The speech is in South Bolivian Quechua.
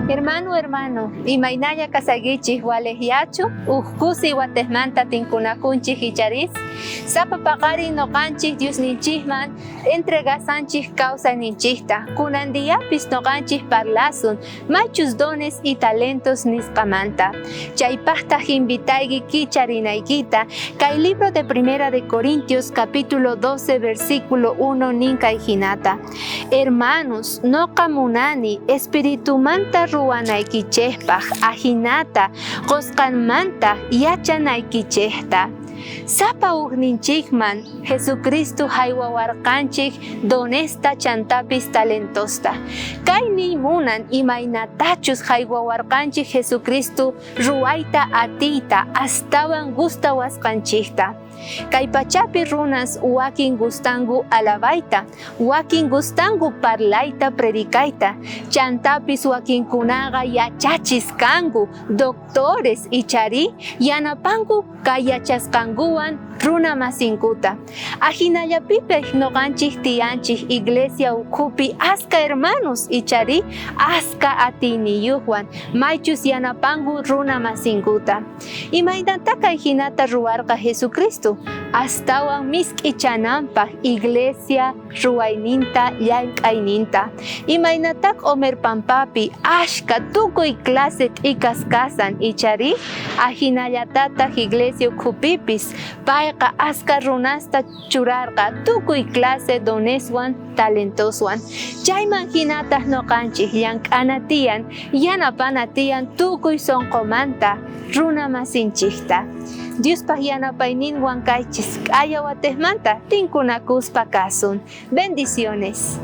Hermano, hermano, imaynalla kasaykichej walejllachu uj kusiy watejmanta tinkunakunchej icharis? Sapa paqarin noqanchej Diosninchejman entregasanchej kawsayninchejta. Kunan diapis noqanchej parlasun maychus dones y talentos nisqamanta. Chaypajtaj invitayki kicharinaykita kay libro de Primera de Corintios capítulo 12 versículo 1 nin kay jinata. Hermanos, noqa munani Espiritumanta ruwanaykichejpaj ajinata qosqanmanta yachanaykichejta. Sapa ujninchejman Jesucristo jaywawarqanchej donesta chantapis talentosta. Kay niy munan imaynatachus jaywawarqanchej Jesucristo ruwayta atiyta astawan gustawasqanchejta. Kay pachapi runas wakin gustanku alabayta, wakin gustanku parlayta predicayta, chantapis wakinkunaqa yachachis kanku, doctores icharí yanapanku kay yachasqankuwan runa masinkuta. Ajinallapipej noqanchej tiyanchej iglesia ukhupi aska hermanos icharí aska atiyniyojwan maychus yanapanku runa masinkuta. Imaynatá kay jinata ruwarqa Jesucristo? Astawan misk'ichananpaj iglesia ruwayninta llank'ayninta. Imaynatá q'omer pampapi ashkha tukuy clase t'ikas kasan icharí? Ajinallatataj iglesia ukhupipis payqa askha runasta churarqa tukuy clase doneswan talentoswan. Chayman jinataj noqanchej llank'ana tiyan, yanapana tiyan tukuy sonqomanta runa masinchejta. Diospaj yanapayninwan kaychis, k'aya watejmanta tinkunakuspa kasun. Bendiciones.